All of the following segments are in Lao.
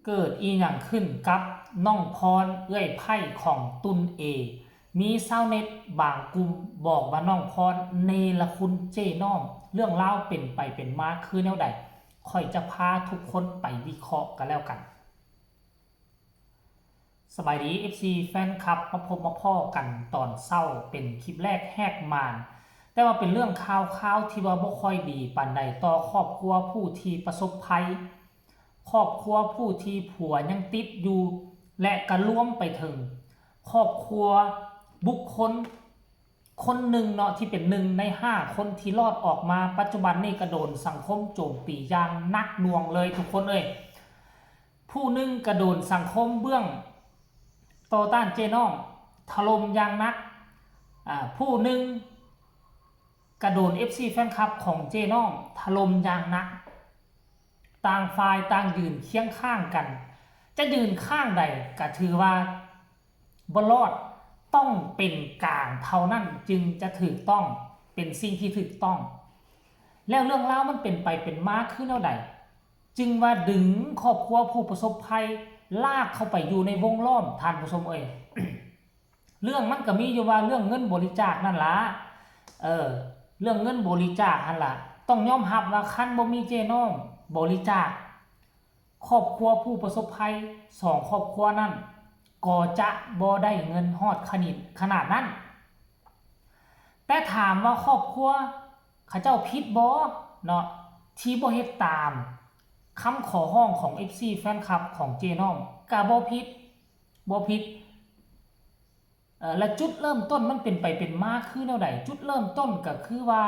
ເກີດອີ່ຫຍັງຂຶ້ນກັບນ້ອງພອນ ເອື້ອຍໃພ້ຂອງຕຸນເອ? ມີຊາວເນັດບາງກຸ່ມບອກວ່ານ້ອງພອນເນລະຄຸນເຈ້ນ້ອງ. ເລື່ອງລາວເປັນໄປເປັນມາຄືແນວໃດ? ຂ້ອຍຈະພາທຸກຄົນໄປວິເຄາະກັນແລ້ວກັນ. ສະບາຍດີ ເອັຟຊີ ແຟນຄລັບ, ມາພົບມາພໍ້ກັນຕອນເຊົ້າເປັນຄລິບແລກແຫກມານ, ແຕ່ວ່າເປັນເລື່ອງຂ່າວຄາວທີ່ວ່າບໍ່ຄ່ອຍດີປານໃດຕໍ່ຄອບຄົວຜູ້ທີ່ປະສົບໄພ, ຄອບຄົວຜູ້ທີ່ຜົວຍັງຕິດຢູ່ ແລະ ກະລວມໄປເຖິງຄອບຄົວບຸກຄົນ ຄົນໜຶ່ງເນາະ ທີ່ເປັນໜຶ່ງໃນຫ້າຄົນທີ່ລອດອອກມາ, ປັດຈຸບັນນີ້ກະໂດນສັງຄົມໂຈມຕີຢ່າງໜັກໜ່ວງເລີຍທຸກຄົນເອີຍ. ຜູ້ໜຶ່ງກະໂດນສັງຄົມເບື້ອງຕໍ່ຕ້ານເຈ້ນ້ອງຖະຫຼົ່ມຢ່າງໜັກ, ອາ ຜູ້ໜຶ່ງກະໂດນ ເອັຟຊີ ແຟນຄລັບຂອງເຈ້ນ້ອງຖະຫຼົ່ມຢ່າງໜັກ. ຕ່າງຝ່າຍຕ່າງຢືນຄຽງຂ້າງກັນ, ຈະຢືນຂ້າງໃດກະຖືວ່າ ບໍ່ລອດ, ຕ້ອງເປັນກາງເທົ່ານັ້ນຈຶ່ງຈະຖືກຕ້ອງ, ເປັນສິ່ງທີ່ຖືກຕ້ອງ. ແລ້ວເລື່ອງລາວມັນເປັນໄປເປັນມາຄືແນວໃດ? ຈຶ່ງວ່າດຶງຄອບຄົວຜູ້ປະສົບໄພລາກເຂົ້າໄປຢູ່ໃນວົງລ້ອມ, ທ່ານຜູ້ຊົມເອີຍ. ເລື່ອງມັນກະມີຢູ່ວ່າເລື່ອງເງິນບໍລິຈາກນັ້ນລະ, ເອີ, ເລື່ອງເງິນບໍລິຈາກຫັ້ນລະ, ຕ້ອງຍອມຮັບວ່າຄັນບໍ່ມີເຈ້ນ້ອງບໍລິຈາກ, ຄອບຄົວຜູ້ປະສົບໄພສອງຄອບຄົວນັ້ນກໍຈະບໍ່ໄດ້ເງິນຮອດຂະໜາດນັ້ນ. ແຕ່ຖາມວ່າຄອບຄົວເຂົາເຈົ້າຜິດບໍ່ເນາະ ທີ່ບໍ່ເຮັດຕາມຄຳຂໍຮ້ອງຂອງ ເອັຟຊີ ແຟນຄລັບຂອງເຈ້ນ້ອງ? ກະບໍ່ຜິດ, ບໍ່ຜິດ. ເອີ ແລະ ຈຸດເລີ່ມຕົ້ນມັນເປັນໄປເປັນມາຄືແນວໃດ? ຈຸດເລີ່ມຕົ້ນກະຄືວ່າ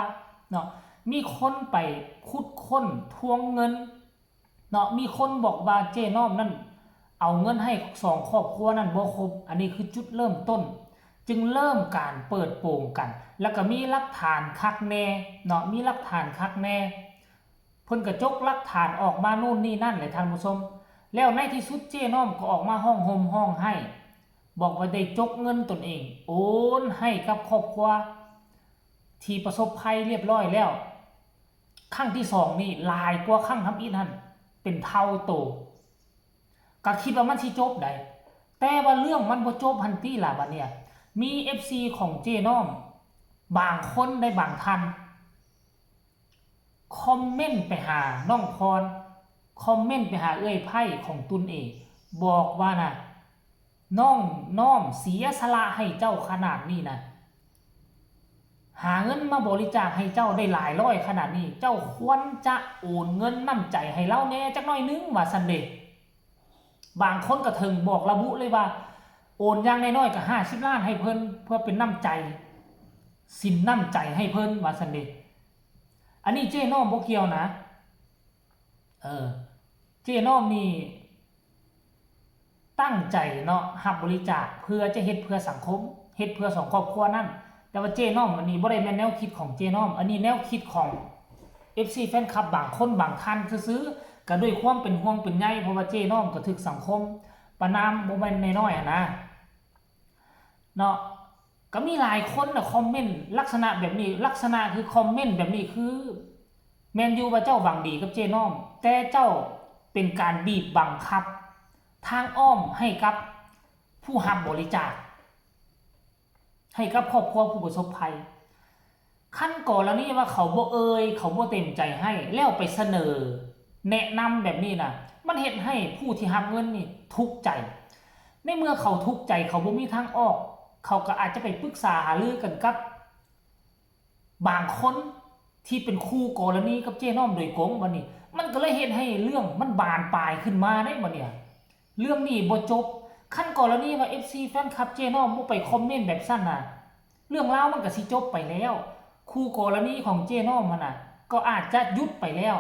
ເນາະ ມີຄົນໄປຂຸດຄົ້ນທວງເງິນເນາະ, ມີຄົນບອກວ່າເຈ້ນ້ອມນັ້ນເອົາເງິນໃຫ້ສອງຄອບຄົວນັ້ນບໍ່ຄົບ. ອັນນີ້ຄືຈຸດເລີ່ມຕົ້ນ, ຈຶ່ງເລີ່ມການເປີດໂປງກັນ, ແລ້ວກະມີຫຼັກຖານຄັກແນ່ເນາະ, ມີຫຼັກຖານຄັກແນ່. ເພິ່ນກະຈົກຫຼັກຖານອອກມາໂນ່ນນີ້ນັ້ນແຫຼະທ່ານຜູ້ຊົມ. ແລ້ວໃນທີ່ສຸດເຈ້ນ້ອມກໍອອກມາຮ້ອງໂຮມຮ້ອງໄຫ້, ບອກວ່າໄດ້ຈົກເງິນຕົນເອງໂອນໃຫ້ກັບຄອບຄົວທີ່ປະສົບໄພລຽບຮ້ອຍແລ້ວ. ຄັ້ງທີສອງນີ້ຫຼາຍກວ່າຄັ້ງທຳອິດຫັ້ນເປັນເທົ່າໂຕ. ກະຄິດວ່າມັນຊິຈົບໃດ, ແຕ່ວ່າເລື່ອງມັນບໍ່ຈົບຫັ້ນຕິລະບາດນີ້. ມີ ເອັຟຊີ ຂອງເຈ້ນ້ອມບາງຄົນໃດ ບາງທ່ານ ຄອມເມັນໄປຫານ້ອງພອນ, ຄອມເມັນໄປຫາເອື້ອຍໃພ້ຂອງຕຸນເອ, ບອກວ່ານະ ນ້ອງນ້ອມເສຍສະຫຼະໃຫ້ເຈົ້າຂະໜາດນີ້ນະ, ຫາເງິນມາບໍລິຈາກໃຫ້ເຈົ້າໄດ້ຫຼາຍຮ້ອຍຂະໜາດນີ້, ເຈົ້າຄວນຈະໂອນເງິນນ້ຳໃຈໃຫ້ລາວແດ່ຈັກໜ້ອຍໜຶ່ງ ວ່າຊັ້ນເດ. ບາງຄົນກະເຖິງບອກລະບຸເລີຍວ່າ ໂອນຢ່າງໜ້ອຍໆກະຫ້າສິບລ້ານໃຫ້ເພິ່ນ ເພື່ອເປັນນ້ຳໃຈ, ສິນນ້ຳໃຈໃຫ້ເພິ່ນ ວ່າຊັ້ນເດ. ອັນນີ້ເຈ້ນ້ອມບໍ່ກ່ຽວນະ, ເອີ ເຈ້ນ້ອມນີ້ຕັ້ງໃຈເນາະ ຮັບບໍລິຈາກເພື່ອຈະເຮັດເພື່ອສັງຄົມ, ເຮັດເພື່ອສອງຄອບຄົວນັ້ນ. ແຕ່ວ່າເຈ້ນ້ອມອັນນີ້ບໍ່ໄດ້ແມ່ນແນວຄິດຂອງເຈ້ນ້ອມ, ອັນນີ້ແນວຄິດຂອງ ເອັຟຊີ ແຟນຄລັບບາງຄົນບາງທ່ານຊື່ໆ, ກະດ້ວຍຄວາມເປັນຫ່ວງເປັນໃຍ ເພາະວ່າເຈ້ນ້ອມກະຖືກສັງຄົມປະນາມບໍ່ແມ່ນນ້ອຍໆຫັ້ນນະ ເນາະ. ກະມີຫຼາຍຄົນນະຄອມເມັນລັກສະນະແບບນີ້, ລັກສະນະຄືຄອມເມັນແບບນີ້ຄື ແມ່ນຢູ່ວ່າເຈົ້າຫວັງດີກັບເຈ້ນ້ອມ, ແຕ່ເຈົ້າເປັນການບີບບັງຄັບທາງອ້ອມໃຫ້ກັບຜູ້ຮັບບໍລິຈາກ ໃຫ້ກັບຄອບຄົວຜູ້ປະສົບໄພ. ຄັນກໍລະນີວ່າເຂົາບໍ່ເອີ່ຍ, ເຂົາບໍ່ເຕັມໃຈໃຫ້ ແລ້ວໄປສະເໜີແນະນຳແບບນີ້ນະ, ມັນເຮັດໃຫ້ຜູ້ທີ່ຮັບເງິນນີ້ທຸກໃຈ. ໃນເມື່ອເຂົາທຸກໃຈ, ເຂົາບໍ່ມີທາງອອກ, ເຂົາກໍອາດຈະໄປປຶກສາຫາລືກັນກັບ ບາງຄົນທີ່ເປັນຄູ່ກໍລະນີກັບເຈ້ນ້ອມໂດຍກົງ. ບັດນີ້ມັນກໍເລີຍເຮັດໃຫ້ເລື່ອງມັນບານປາຍຂຶ້ນມາເດ້ບັດນີ້. ເລື່ອງນີ້ບໍ່ຈົບ. ຄັນກໍລະນີວ່າ ເອັຟຊີ ແຟນຄລັບເຈ້ນ້ອມບໍ່ໄປຄອມເມັນແບບຊັ້ນນະ, ເລື່ອງລາວມັນກໍຊິຈົບໄປແລ້ວ. ຄູ່ກໍລະນີຂອງເຈ້ນ້ອມຫັ້ນນະ ກໍອາດຈະຢຸດໄປແລ້ວ.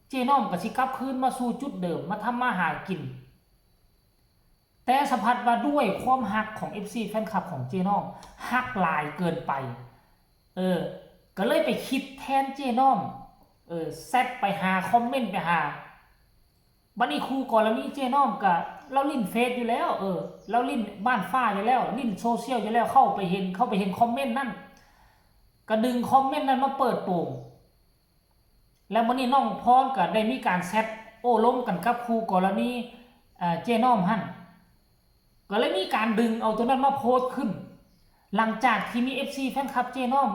ເຈ້ນ້ອມກໍຊິກັບຄືນມາສູ່ຈຸດເດີມ, ມາທຳມາຫາກິນ. ແຕ່ສະພັດວ່າດ້ວຍຄວາມຮັກຂອງ ເອັຟຊີ ແຟນຄລັບຂອງເຈ້ນ້ອມ ຮັກຫຼາຍເກີນໄປ, ເອີ ກໍເລີຍໄປຄິດແທນເຈ້ນ້ອມ, ເອີ ແຊັດໄປຫາ, ຄອມເມັນໄປຫາ. ບັດນີ້ຄູ່ກໍລະນີເຈ້ນ້ອມກະ ລາວຫຼິ້ນເຟສຢູ່ແລ້ວ, ເອີ ລາວຫຼິ້ນບ້ານຟ້າຢູ່ແລ້ວ, ຫຼິ້ນໂຊຊຽວຢູ່ແລ້ວ, ເຂົ້າໄປເຫັນ, ເຂົ້າໄປເຫັນຄອມເມັນນັ້ນ, ກະດຶງຄອມເມັນນັ້ນມາເປີດໂປງ. ແລ້ວມື້ນີ້ນ້ອງພອນກໍໄດ້ມີການແຊັດໂອ້ລົມກັນກັບຄູ່ກໍລະນີ ເອີ ເຈ້ນ້ອມຫັ້ນ ກໍເລີຍມີການດຶງເອົາໂຕນັ້ນມາໂພສຂຶ້ນ ຫຼັງຈາກທີ່ມີເອັຟຊີແຟນຄລັບເຈ້ນ້ອມ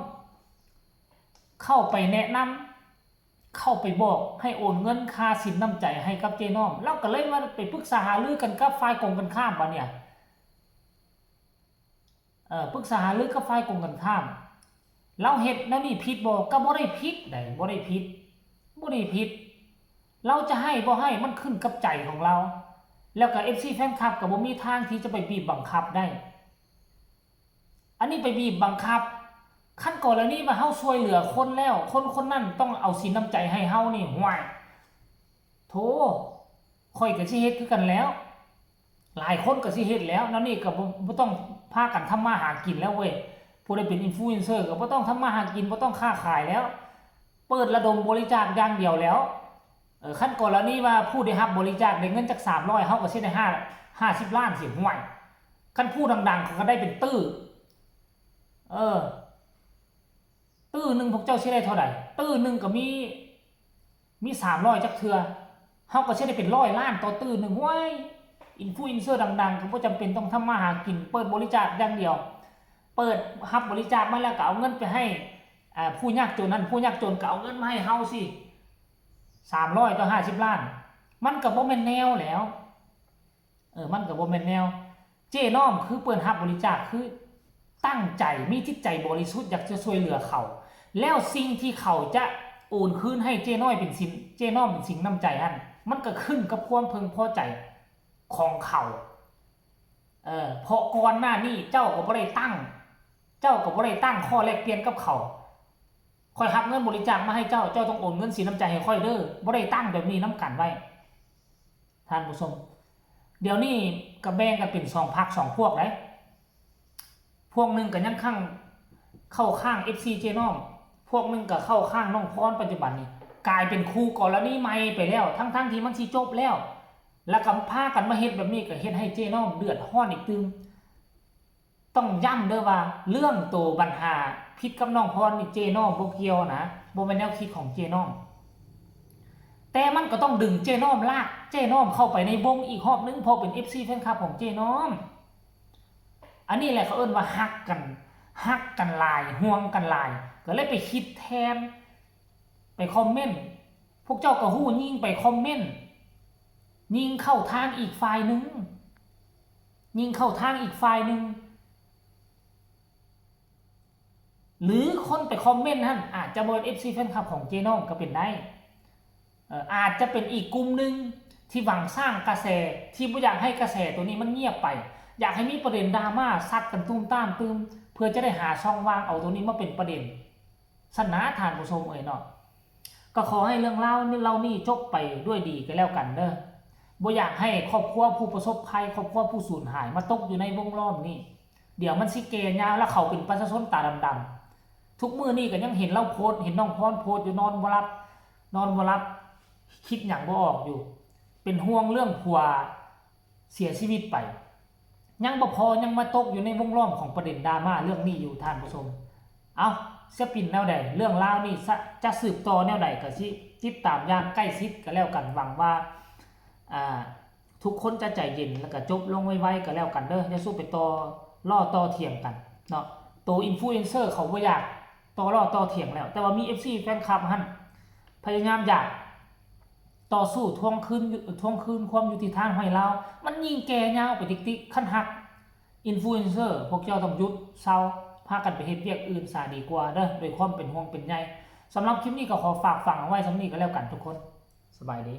ເຂົ້າໄປແນະນຳ ເຂົ້າໄປບອກໃຫ້ໂອນເງິນຄ່າສິນນ້ຳໃຈໃຫ້ກັບເຈ້ນ້ອມ ລາວກໍເລີຍມາໄປປຶກສາຫາລືກັນກັບຝ່າຍກົງກັນຂ້າມບາດນີ້ ເອີ ປຶກສາຫາລືກັບຝ່າຍກົງກັນຂ້າມ ລາວເຮັດແນວນີ້ຜິດບໍ່? ກໍບໍ່ໄດ້ຜິດໃດ໋ ບໍ່ໄດ້ຜິດ ບໍ່ໄດ້ຜິດ ລາວຈະໃຫ້ບໍ່ໃຫ້ມັນຂຶ້ນກັບໃຈຂອງລາວ ແລ້ວກໍເອັຟຊີແຟນຄລັບກໍບໍ່ມີທາງທີ່ຈະໄປບີບບັງຄັບໄດ້ ອັນນີ້ໄປບີບບັງຄັບ ຄັນກໍລະນີວ່າເຮົາຊ່ວຍເຫຼືອຄົນແລ້ວ ຄົນຄົນນັ້ນຕ້ອງເອົາສິນນ້ຳໃຈໃຫ້ເຮົານີ້ ຫ້ວຍ ໂທ້ ຂ້ອຍກໍຊິເຮັດຄືກັນແລ້ວ ຫຼາຍຄົນກໍຊິເຮັດແລ້ວ ແນວນີ້ກໍບໍ່ ບໍ່ຕ້ອງພາກັນທຳມາຫາກິນແລ້ວເວີຍ ຜູ້ໃດເປັນອິນຟລູເອນເຊີກໍບໍ່ຕ້ອງທຳມາຫາກິນ ບໍ່ຕ້ອງຄ້າຂາຍແລ້ວ ເປີດລະດົມບໍລິຈາກຢ່າງດຽວແລ້ວ ເອີ ຄັນກໍລະນີວ່າຜູ້ໄດ້ຮັບບໍລິຈາກໄດ້ເງິນຈັກສາມຮ້ອຍ ເຮົາກໍຊິໄດ້ຫ້າ ຫ້າສິບລ້ານຊິ ຫ້ວຍ ຄັນຜູ້ດັງໆ ເຂົາກໍໄດ້ເປັນຕື້ ເອີ ຕື້ໜຶ່ງພວກເຈົ້າຊິໄດ້ເທົ່າໃດ? ຕື້ໜຶ່ງກໍມີ ມີສາມຮ້ອຍຈັກເທື່ອ ເຮົາກໍຊິໄດ້ເປັນຮ້ອຍລ້ານຕໍ່ຕື້ໜຶ່ງ ຫ້ວຍ ອິນຟລູເອນເຊີດັງໆ ກໍບໍ່ຈຳເປັນຕ້ອງທຳມາຫາກິນ ເປີດບໍລິຈາກຢ່າງດຽວ ເປີດຮັບບໍລິຈາກມາແລ້ວກໍເອົາເງິນໄປໃຫ້ ອາ ຜູ້ຍາກຈົນຫັ້ນ ຜູ້ຍາກຈົນກໍເອົາເງິນມາໃຫ້ເຮົາຊິ ສາມຮ້ອຍຕໍ່ຫ້າສິບລ້ານ ມັນກໍບໍ່ແມ່ນແນວແລ້ວ ເອີ ມັນກໍບໍ່ແມ່ນແນວ ເຈ້ນ້ອມຄືເປີດຮັບບໍລິຈາກ ຄືຕັ້ງໃຈ ມີຈິດໃຈບໍລິສຸດ ຢາກຈະຊ່ວຍເຫຼືອເຂົາ ແລ້ວສິ່ງທີ່ເຂົາຈະໂອນຄືນໃຫ້ເຈ້ນ້ອຍເປັນສິນ ເຈ້ນ້ອມເປັນສິນນ້ຳໃຈຫັ້ນ ມັນກໍຂຶ້ນກັບຄວາມເພິ່ງພໍໃຈຂອງເຂົາ ເອີ ເພາະກ່ອນໜ້ານີ້ເຈົ້າກໍບໍ່ໄດ້ຕັ້ງ ເຈົ້າກໍບໍ່ໄດ້ຕັ້ງຂໍ້ແລກປ່ຽນກັບເຂົາ ຂ້ອຍຮັບເງິນບໍລິຈາກມາໃຫ້ເຈົ້າ ເຈົ້າຕ້ອງໂອນເງິນສິນນ້ຳໃຈໃຫ້ຂ້ອຍເດີ້ ບໍ່ໄດ້ຕັ້ງແບບນີ້ນຳກັນໄວ້ ທ່ານຜູ້ຊົມ ດຽວນີ້ກໍແບ່ງກັນເປັນສອງພັກສອງພວກໃດ໋ ພວກໜຶ່ງກໍຍັງຂ້າງ ເຂົ້າຂ້າງເອັຟຊີເຈ້ນ້ອມ ພວກໜຶ່ງກໍເຂົ້າຂ້າງນ້ອງພອນ ປັດຈຸບັນນີ້ກາຍເປັນຄູ່ກໍລະນີໃໝ່ໄປແລ້ວ ທັງໆທີ່ມັນຊິຈົບແລ້ວ ແລ້ວກໍພາກັນມາເຮັດແບບນີ້ ກໍເຮັດໃຫ້ເຈ້ນ້ອມເດືອດຮ້ອນອີກຕື່ມ. ຕ້ອງຢ້ຳເດີ້ວ່າ ເລື່ອງໂຕບັນຫາຜິດກັບນ້ອງພອນນີ້ ເຈ້ນ້ອມບໍ່ກ່ຽວນະ ບໍ່ແມ່ນແນວຄິດຂອງເຈ້ນ້ອມ ແຕ່ມັນກໍຕ້ອງດຶງເຈ້ນ້ອມ ລາກເຈ້ນ້ອມເຂົ້າໄປໃນວົງອີກຮອບໜຶ່ງ ເພາະເປັນເອັຟຊີແຟນຄລັບຂອງເຈ້ນ້ອມ ອັນນີ້ແຫຼະເຂົາເອີ້ນວ່າຮັກກັນ ຮັກກັນຫຼາຍ ຫ່ວງກັນຫຼາຍ ກໍເລີຍໄປຄິດແທນ ໄປຄອມເມັນ ພວກເຈົ້າກໍຮູ້ ຍິງໄປຄອມເມັນ ຍິງເຂົ້າທາງອີກຝ່າຍໜຶ່ງ ຍິງເຂົ້າທາງອີກຝ່າຍໜຶ່ງ ຫຼືຄົນໄປຄອມເມັນຫັ້ນ ອາດຈະບໍ່ເປັນເອັຟຊີແຟນຄລັບຂອງເຈ້ນ້ອມກໍເປັນໄດ້ ເອີ ອາດຈະເປັນອີກກຸ່ມໜຶ່ງທີ່ຫວັງສ້າງກະແສ ທີ່ບໍ່ຢາກໃຫ້ກະແສໂຕນີ້ມັນງຽບໄປ ຢາກໃຫ້ມີປະເດັນດຣາມາຊັດກັນຕູມຕາມຕື່ມ ເພື່ອຈະໄດ້ຫາຊ່ອງວ່າງເອົາໂຕນີ້ມາເປັນປະເດັນ ຊັ້ນນະ ທ່ານຜູ້ຊົມເອີຍເນາະ ກໍຂໍໃຫ້ເລື່ອງລາວເຫຼົ່ານີ້ຈົບໄປດ້ວຍດີກໍແລ້ວກັນເດີ້ ບໍ່ຢາກໃຫ້ຄອບຄົວຜູ້ປະສົບໄພ ຄອບຄົວຜູ້ສູນຫາຍມາຕົກຢູ່ໃນວົງລ້ອມນີ້ ດຽວມັນຊິແກ່ຍາວ ແລ້ວເຂົາເປັນປະຊາຊົນຕາດຳໆ ທຸກມື້ນີ້ກໍຍັງເຫັນລາວໂພສ ເຫັນນ້ອງພອນໂພສຢູ່ ນອນບໍ່ຫຼັບ ນອນບໍ່ຫຼັບ ຄິດຫຍັງບໍ່ອອກຢູ່ ເປັນຫ່ວງເລື່ອງຜົວເສຍຊີວິດໄປ ຍັງບໍ່ພໍ ຍັງມາຕົກຢູ່ໃນວົງລ້ອມຂອງປະເດັນດຣາມາເລື່ອງນີ້ຢູ່ ທ່ານຜູ້ຊົມ ເອົ້າ ຈະເປັນແນວໃດ ເລື່ອງລາວນີ້ ຈະ ຈະສືບຕໍ່ແນວໃດ ກໍຊິຕິດຕາມຢ່າງໃກ້ຊິດກໍແລ້ວກັນ ຫວັງວ່າ ອ່າ ທຸກຄົນຈະໃຈເຢັນ ແລ້ວກໍຈົບລົງໄວໆກໍແລ້ວກັນເດີ້ ຢ່າສູ່ໄປຕໍ່ລໍ້ຕໍ່ຖຽງກັນເນາະ ໂຕອິນຟລູເອນເຊີເຂົາບໍ່ຢາກຕໍ່ລໍ້ຕໍ່ຖຽງແລ້ວ ແຕ່ວ່າມີເອັຟຊີແຟນຄລັບຫັ້ນພະຍາຍາມຢາກ ຕໍ່ສູ້ທວງຄືນ ທວງຄືນຄວາມຍຸຕິທຳໃຫ້ລາວ ມັນຍິ່ງແກ່ຍາວໄປຕິກໆ ຄັນຮັກອິນຟລູເອນເຊີ ພວກເຈົ້າຕ້ອງຢຸດເຊົາ ພາກັນໄປເຮັດວຽກອື່ນຊະດີກວ່າເດີ້ ດ້ວຍຄວາມເປັນຫ່ວງເປັນໃຍ ສຳລັບຄລິບນີ້ກໍຂໍຝາກຝັງເອົາໄວ້ສ່ຳນີ້ກໍແລ້ວກັນທຸກຄົນ ສະບາຍດີ.